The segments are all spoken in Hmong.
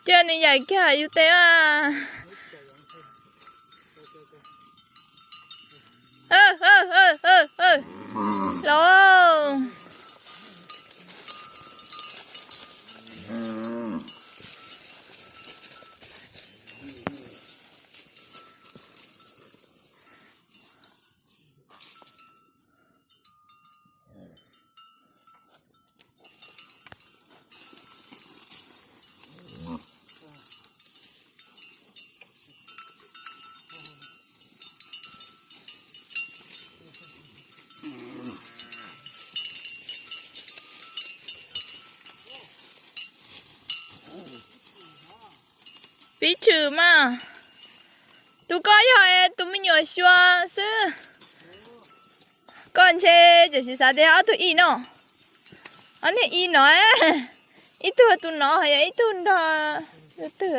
Cia nws yaim kiag yus tes a. Los. Pib tshwm mas. Tus koj yog tus me nyuam xyuas xwb. Koj ntshe tam sim xav tias ob tug ib no. Ob niag ib no, ib tug tus no yog ib tug nrog tus twg.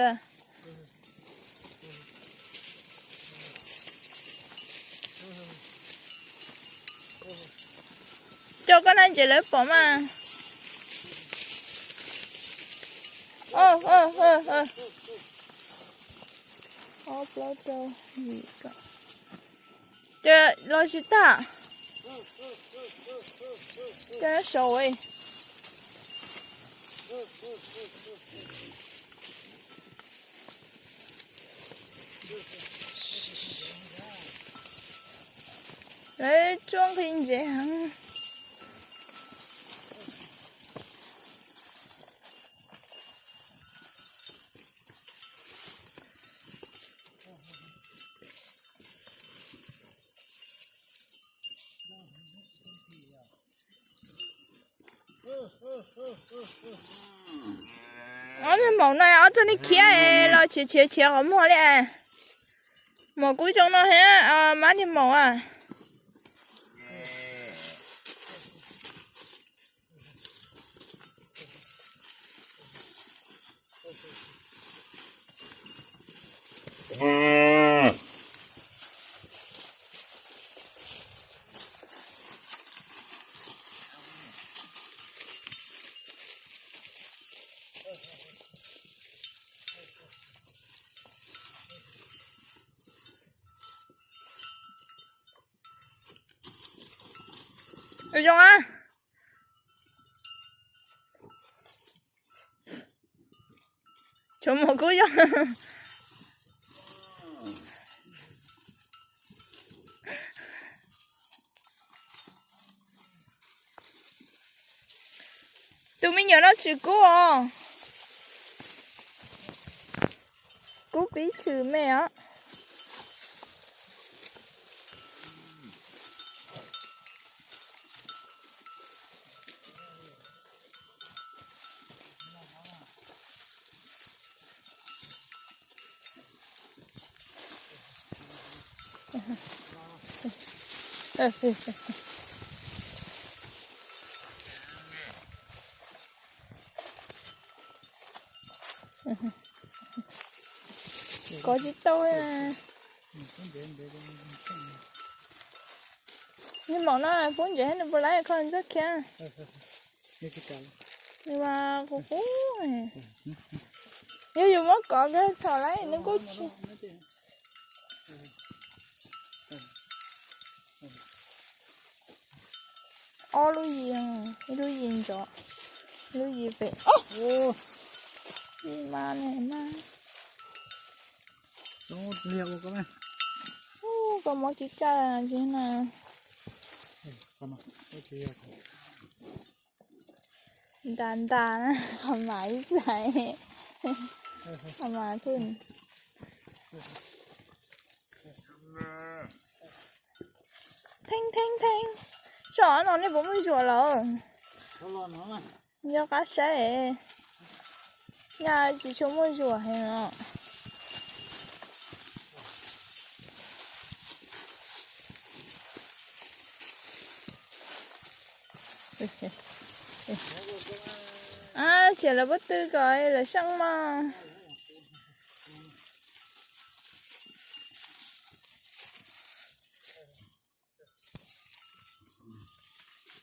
Coj koj nab ntses lawv pom mas. Ob plaub rau, ces los tsis tag. Ces sau. Lawv tsuab nqi ntsev heev. Ob niag maum no ob tug niag khiav los tshiav tshiav tshiav qhov muag li. Maum kub zoo no thiab, mab niag maum a. Zoo a. Tshuav maum kub zoo. Tus me nyuam no tshwm kub os. Kub pib tshwm me os. Kov tsis tau. Niag maum no pub ntsev nws puas laib kho ntxob khiab. Nws mas qus qus. Yog yus muab kov kiag thaum laib nws kuj tsis. Ob lub yim, ib lub yim ntsos, ib lub yim pem. Yim mas ne mas. Koj muab tsis caj tsis na. Ntas ntas na, qhov mam ib txhais, qhov mam phwj. Theeb theeb theeb, tsom no nej puas muaj zuas lawm? Nco qab saib, nyaj tsis tshua muaj zuas heev os. Tsiam lawv pob tw kom lawv seej mog.